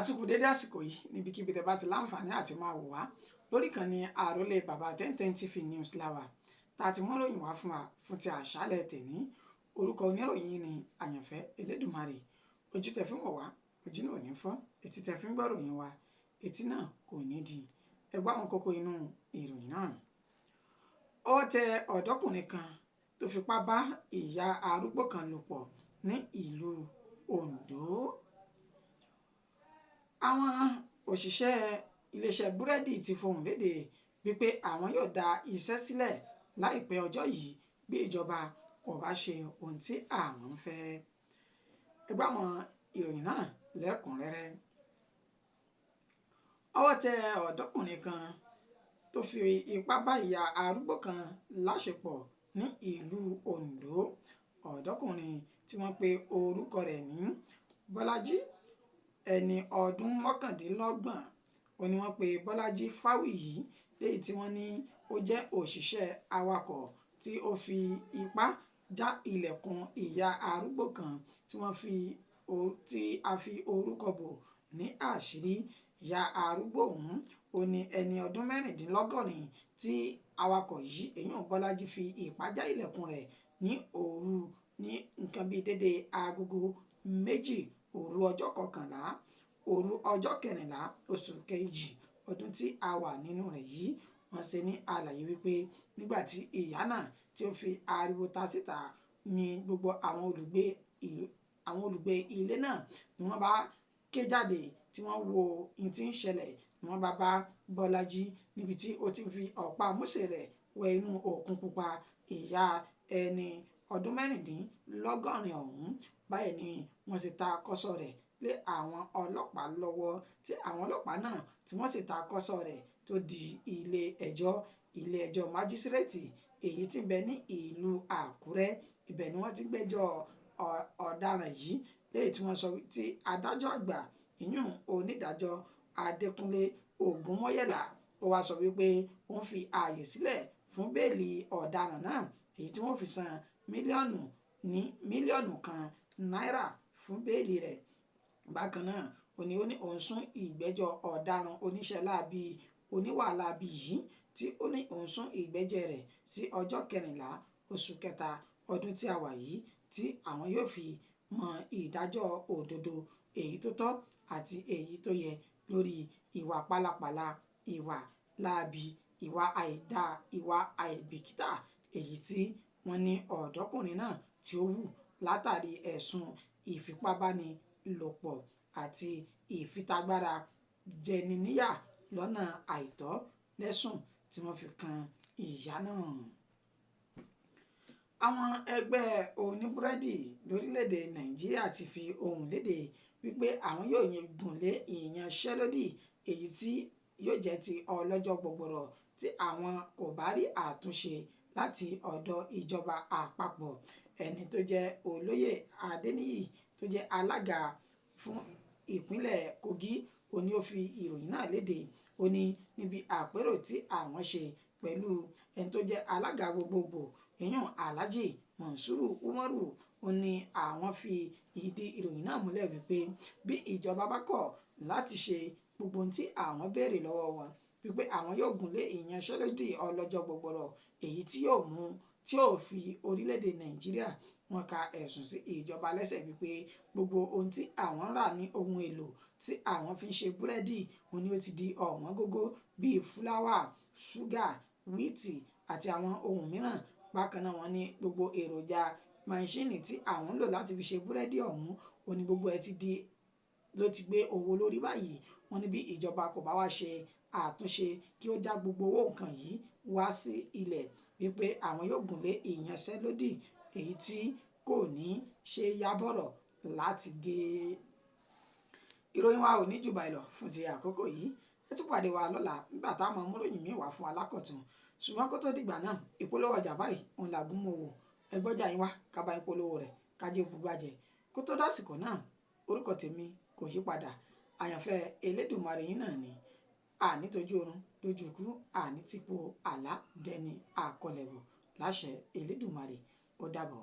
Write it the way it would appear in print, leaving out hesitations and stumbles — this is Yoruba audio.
Àtúkù dédé àsìkò yìí níbikíbi tẹ́ bá ti láǹfààní àti máa wò wá lórí ìkànnì Àrólé Bàbá 1010 TV News láwà tá a ti mú ròyìn wá fún wa fún ti àṣálẹ́ tèní. Orúkọ oníròyìn ni Àyànfẹ́ Elédùmarè. Ojú tẹ́ fi ń wò wá, ojú náà ò ní fọ́. Etí tẹ́ fi ń gbọ́ ròyìn wa, etí náà kò ní di. Ẹ gbọ́ àwọn kókó inú ìròyìn náà. Ọwọ́ tẹ ọ̀dọ́kùnrin kan tó fipá bá ìyá arúgbó kan lò pọ̀ ní ìlú Oǹdó. Àwọn òṣìṣẹ́ iléeṣẹ́ búrẹ́dì ti fohùn lédè wípé àwọn yóò dá iṣẹ́ sílẹ̀ láìpẹ́ ọjọ́ yìí bí ìjọba kò bá ṣe ohun tí àwọn ń fẹ́. Ẹ gbọ́ àwọn ìròyìn náà lẹ́kùnrẹ́rẹ́. Ọwọ́ tẹ ọ̀dọ́kùnrin kan tó fi ipá bá ìyá arúgbó kan láṣepọ̀ ní ìlú Oǹdó. Ọ̀dọ́kùnrin tí wọ́n pe orúkọ rẹ̀ ní Bọ́lájí, ẹni ọdún 29, ó ní wọ́n pe Bọ́lájí Fáwìyí, léyìí tí wọ́n ní ó jẹ́ òṣìṣẹ́ awakọ̀ tí ó fi ipá já ilẹ̀kùn ìyá arúgbó kan tí a fi orúkọ bò ní àṣírí. Ìyá arúgbó ọ̀hún ó ní ẹni ọdún 86 tí awakọ̀ yìí, èyí Bọ́lájí, fi ipá já ilẹ̀kùn rẹ̀ ní òru ní nǹkan bíi dédé agogo 2 òru ọjọ́ 11 òru ọjọ́ 14 oṣù kejì ọdún tí a wà nínú rẹ̀ yìí. Wọ́n ṣe ní àlàyé wípé nígbà tí ìyá náà tí ó fi ariwo ta síta ní gbogbo àwọn olùgbé ilé náà ni wọ́n bá ké jáde tí wọ́n wo ohun tí ń ṣẹlẹ̀, ni wọ́n bá bá Bọ́lájí níbi tí ó ti ń fi ọ̀pá múṣe rẹ̀ wẹ inú òkun pupa ìyá ẹni ọdún 86 ọ̀hún. Báyìí ni wọ́n sì ta kọ́sọ́ rẹ̀ lé àwọn ọlọ́pàá lọ́wọ́, tí àwọn ọlọ́pàá náà tí wọ́n sì ta kọ́sọ́ rẹ̀ tó di ilé ẹjọ́ májísírèètì èyí tí ń bẹ ní ìlú Àkúrẹ́. Ibẹ̀ ni wọ́n ti gbẹ́jọ́ ọ̀daràn yìí, léyìí tí wọ́n sọ tí adájọ́ àgbà ìyún onídàájọ́ Adékúnlé Ògúnmọ́yẹ̀lá ó wá sọ wípé òun fi ààyè sílẹ̀ fún bẹ́ẹ̀lì ọ̀daràn náà, èyí tí wọ́n fi san mílíọ̀nù 1 náírà fún bẹ́ẹ̀lì rẹ̀. Bákan náà ó ní òun sún ìgbẹ́jọ́ ọ̀daràn oníṣẹ́ láabi oníwàlábí yìí tí ó ní òun sún ìgbẹ́jọ́ rẹ̀ sí ọjọ́ 14 oṣù kẹta ọdún tí a wà yìí, tí àwọn yóò fi mọ ìdájọ́ òdodo èyí tó tọ́ àti èyí tó yẹ lórí ìwà pálapàla, ìwà láabi, ìwà àìdá, ìwà àìbìkítà èyí tí wọ́n ní ọ̀dọ́kùnrin náà tí ó wù látàrí ẹ̀sùn ìfipábánilòpọ̀ àti ìfitagbára jẹni níyà lọ́nà àìtọ́ lẹ́sùn tí wọ́n fi kan ìyá náà. Àwọn ẹgbẹ́ oníbúrẹ́dì lórílẹ̀‐èdè Nàìjíríà ti fi ohùn lédè wípé àwọn yóò gùn lé ìyanṣẹ́lódì èyí tí yóò jẹ́ ti ọlọ́jọ́ gbọgbọrọ tí àwọn kò bá rí àtúnṣe láti ọ̀dọ̀ ìjọba àpapọ̀. Ẹni tó jẹ́ Olóyè Adéníyì tó jẹ́ alága fún ìpínlẹ̀ Kogi ó ní ó fi ìròyìn náà léde. Ó ní níbi àpérò tí àwọn ṣe pẹ̀lú ẹni tó jẹ́ alága gbogbogbò ìyún Alhaji Monsuru Umaru, ó ní àwọn fi ìdí ìròyìn náà múlẹ̀ wípé bí ìjọba bá kọ̀ láti ṣe gbogbo ohun tí àwọn béèrè lọ́wọ́ wọn, wípé àwọn yóò gùn lé ìyanṣẹ́lódì ọlọ́jọ́ gbọgbọrọ èyí tí yóò mú tí yóò fi orílẹ̀-èdè Nàìjíríà. Wọ́n ka ẹ̀sùn sí ìjọba lẹ́sẹ̀ wípé gbogbo ohun tí àwọn ń rà ní ohun èlò tí àwọn fi ń ṣe búrẹ́dì òun ni ó ti di ọ̀wọ́n gógó bíi fúláwà, ṣúgà, wíìtì àti àwọn ohun mìíràn. Bákan náà wọ́n ní gbogbo èròjà máṣíìnì tí àwọn ń lò láti fi ṣe búrẹ́dì ọ̀hún òun ni gbogbo ẹ̀ ti di ló ti gbé owó lórí báyìí. Wọ́n ní bí ìjọba kò bá wá ṣe àtúnṣe kí ó já gbogbo owó nǹkan yìí wá sí ilẹ̀, wípé àwọn yóò gùn lé ìyanṣẹ́lódì èyí tí kò ní ṣe yábọ̀rọ̀ láti gé. Ìròyìn wa ò ní jù báyìí lọ fún ti àkókò yìí. Ẹ tún pàdé wa lọ́la nígbà táwọn amúròyìn míì wá fún alákọ̀tun. Ṣùgbọ́n kó tó dìgbà náà, ìpolówó ọjà báyìí òun làgùn mọ́ wò. Ẹ gbọ́jà yín wá ká bá ìpolówó rẹ̀ kájé bugbàjẹ́. Kó tó dásìkò náà, orúkọ tèmi kò yí padà. Àyànfẹ́ Elédùmarè yín náà ni. Àní tójú oorun lójú ikú, àní tìpó àlá dẹni àkọlẹ̀bọ̀ láṣẹ Elédùmarè. Ó dàbọ̀.